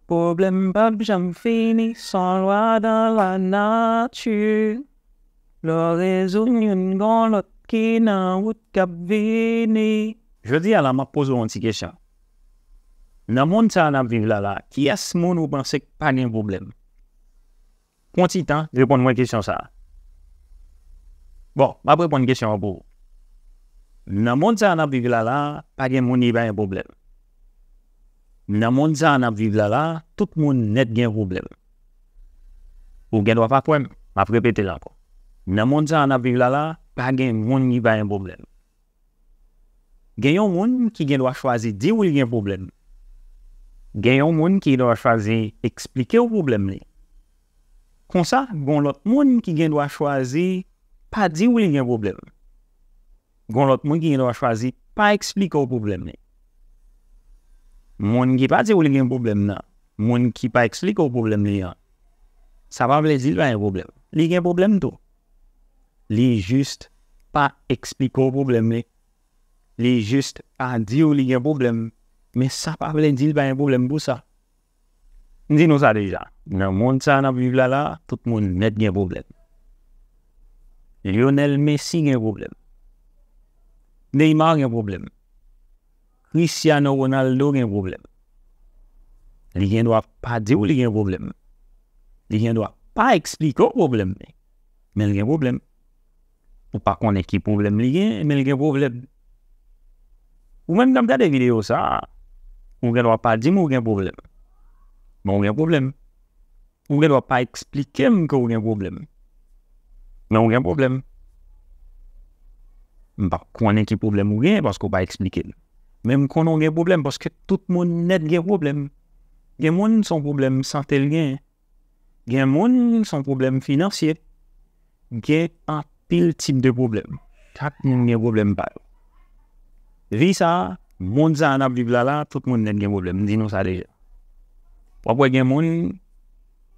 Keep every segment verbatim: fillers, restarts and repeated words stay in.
Pwoblèm p ap janm fini, s on lwa dan la nati. Lè w rezoud youn, gon lòt ki nan wout k ap vini. Jodi a la, m ap poze w yon ti kesyon. Nan mond sa a n ap viv la la, kiyès moun ou panse k pa gen pwoblèm? Pran ti tan, reponn mwen kesyon sa a. Bon, m ap reponn kesyon an pou ou. Nan mond sa a n ap viv la la, pa gen moun ki pa gen pwoblèm. Nan mond sa a n ap viv la la, tout moun nèt gen pwoblèm. Ou gen dwa pa kwè m, m ap repete l ankò. Nan mond sa a n ap viv la la, pa gen moun ki pa gen pwoblèm. Gen yon moun ki gen dwa chwazi di w li gen pwoblèm. Gen yon moun ki gen dwa chwazi eksplike w pwoblèm li. Konsa, gon lòt moun ki gen dwa chwazi pa di w li gen pwoblèm. Gon lòt moun ki gen dwa chwazi pa eksplike w pwoblèm li. Moun ki pa di w li gen pwoblèm nan, moun ki pa eksplike w pwoblèm li an, sa pa vle di l pa gen pwoblèm. Li gen pwoblèm tou. Li jis pa eksplike w pwoblèm li. Li jis pa di w li gen pwoblèm. Men sa pa vle di l pa gen pwoblèm pou sa. M di nou sa deja. Nan mond sa a n ap viv la la, tout moun nèt gen pwoblèm. Lionel Messi gen pwoblèm. Neymar gen pwoblèm. Cristiano Ronaldo gen pwoblèm. Li gen dwa pa di w li gen pwoblèm. Li gen dwa pa eksplike w pwoblèm li. Men l gen pwoblèm. Ou pa konnen ki pwoblèm li gen, men l gen pwoblèm. Ou menm k ap gade videyo sa a, ou gen dwa pa di m ou gen pwoblèm. Men ou gen pwoblèm. Ou gen dwa pa eksplike m ke w gen pwoblèm. Men w gen pwoblèm. M pa konnen ki pwoblèm ou gen paske w pa eksplike l. Men m konnen w gen pwoblèm paske tout moun nèt gen pwoblèm. Gen moun se yon pwoblèm sante l gen. Gen moun se yon pwoblèm finansye. Gen anpil tip de pwoblèm. Chak moun gen pwoblèm pa yo. Vi sa a, mond sa a n ap viv la la, tout moun nèt gen pwoblèm. M di nou sa deja. W ap wè gen moun,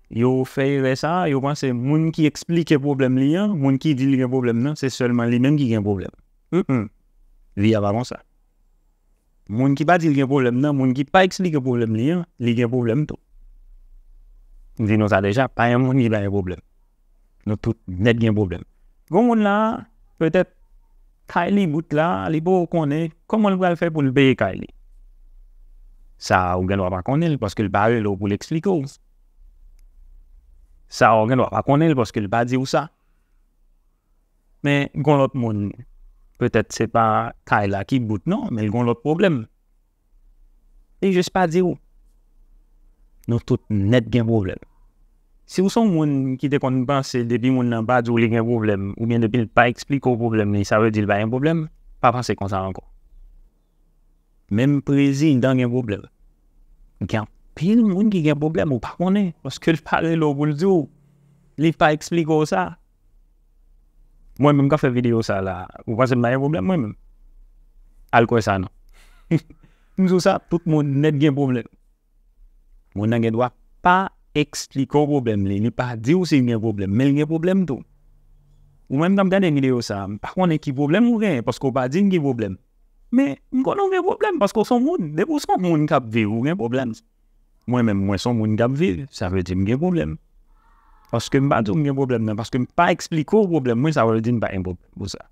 yo fè erè sa a, yo panse moun ki eksplike pwoblèm li an, moun ki di li gen pwoblèm nan, se sèlman li menm ki gen pwoblèm. Mm-mm. Vi a pa konsa. Moun ki pa di l gen pwoblèm nan, moun ki pa eksplike pwoblèm li an, li gen pwoblèm tou. M di nou sa deja, pa gen moun ki pa gen pwoblèm. Nou tout nèt gen pwoblèm. Gon moun la, petèt, kay li bout la, li poko konnen kòman l pral fè pou l peye kay li. Sa a, ou gen dwa pa konnen l paske l pa rele w pou l eksplike w. Sa a, ou gen dwa pa konnen l paske l pa di w sa. Men gon lòt moun, petèt se pa kay la ki bout non, men l gon lòt pwoblèm. Li jis pa di w. Nou tout nèt gen pwoblèm. Si w se yon moun ki te konn panse depi moun nan pa di w li gen pwoblèm, oubyen depi l pa eksplike w pwoblèm li, sa vle di l pa gen pwoblèm, pa panse konsa ankò. Menm prezidan gen pwoblèm. Gen anpil moun ki gen pwoblèm, ou pa konnen, paske l pa rele w pou l di w, li pa eksplike w sa. Mwen menm k ap fè videyo sa la, ou panse m pa gen pwoblèm mwen menm? Al kwè sa non. M di w sa, tout moun nèt gen pwoblèm. Moun nan gen dwa pa eksplike w pwoblèm li, li pa di w si l gen pwoblèm, men l gen pwoblèm tou. Ou menm k ap gade videyo sa, m pa konnen ki pwoblèm ou genyen, paske w pa di m ki pwoblèm. Men, m konnen w gen pwoblèm, paske w se yon moun. Depi w se yon moun k ap viv, ou gen pwoblèm. Mwen menm, mwen se yon moun k ap viv, sa vle di m gen pwoblèm. Paske m pa di w m gen pwoblèm nan, paske m pa eksplike w pwoblèm mwen, sa vle di m pa gen pwoblèm pou sa.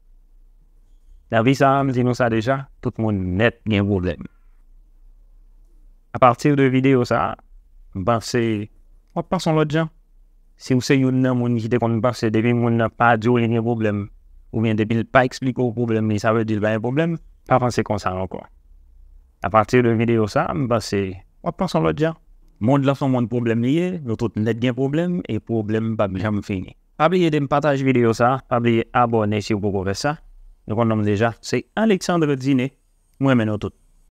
Nan vi sa a, m di nou sa deja, tout moun nèt gen pwoblèm. Apati de videyo sa a, m panse w ap panse yon lòt jan. Si w se youn nan moun ki te konn panse depi moun nan pa di w li gen pwoblèm, oubyen depi l pa eksplike w pwoblèm li, sa vle di l pa gen pwoblèm, pa panse konsa ankò. Apati de videyo sa a, m panse w ap panse yon lòt jan. Mond lan se yon mond pwoblèm li ye, nou tout nèt gen pwoblèm, e pwoblèm p ap janm fini. Pa bliye de m pataje videyo sa a, pa bliye abòne si w poko fè sa. Nou konn non m deja, se Alexandre Dine. Mwen renmen nou tout.